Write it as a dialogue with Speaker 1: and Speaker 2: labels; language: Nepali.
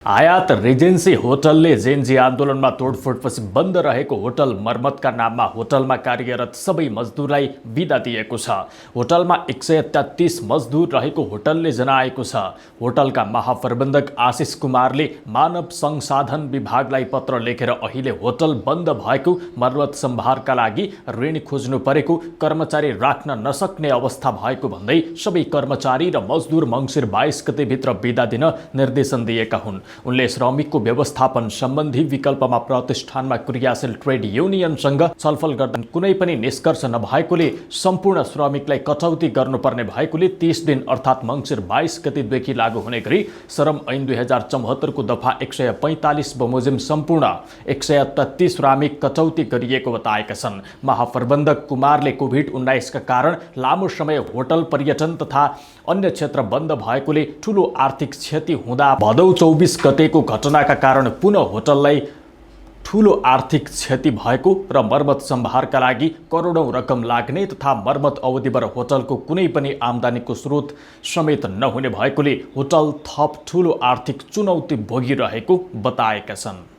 Speaker 1: आयात रेजेन्सी होटलले जेनजी आन्दोलनमा तोडफोडपछि बन्द रहेको होटल मर्मतका नाममा होटलमा कार्यरत सबै मजदुरलाई बिदा दिएको छ। होटलमा 133 मजदुर रहेको होटलले जनाएको छ। होटलका महाप्रबन्धक आशिष कुमारले मानव संसाधन विभागलाई पत्र लेखेर अहिले होटल बन्द भएको, मर्मत सम्भारका लागि ऋण खोज्नु परेको, कर्मचारी राख्न नसक्ने अवस्था भएको भन्दै सबै कर्मचारी र मजदुर मङ्सिर 22 गतेभित्र बिदा दिन निर्देशन दिएका हुन्। उनले श्रमिकको व्यवस्थापन सम्बन्धी विकल्पमा प्रतिष्ठानमा क्रियाशील ट्रेड युनियनसँग छलफल गर्दा कुनै पनि निष्कर्ष नभएकोले सम्पूर्ण श्रमिकलाई कटौती गर्नुपर्ने भएकोले 30 दिन अर्थात् मङ्सिर 22 गतेदेखि लागू हुने गरी श्रम ऐन 2074 को दफा 145 बमोजिम सम्पूर्ण 133 श्रमिक कटौती गरिएको बताएका छन्। महाप्रबन्धक कुमारले कोभिड-19 का कारण लामो समय होटल पर्यटन तथा अन्य क्षेत्र बन्द भएकोले ठूलो आर्थिक क्षति हुँदा भदौ 24 गतेको घटनाका कारण पुनः होटललाई ठूलो आर्थिक क्षति भएको र मर्मत सम्भारका लागि करोडौं रकम लाग्ने तथा मर्मत अवधिभर होटलको कुनै पनि आम्दानीको स्रोत समेत नहुने भएकोले होटल थप ठूलो आर्थिक चुनौती भोगिरहेको बताएका छन्।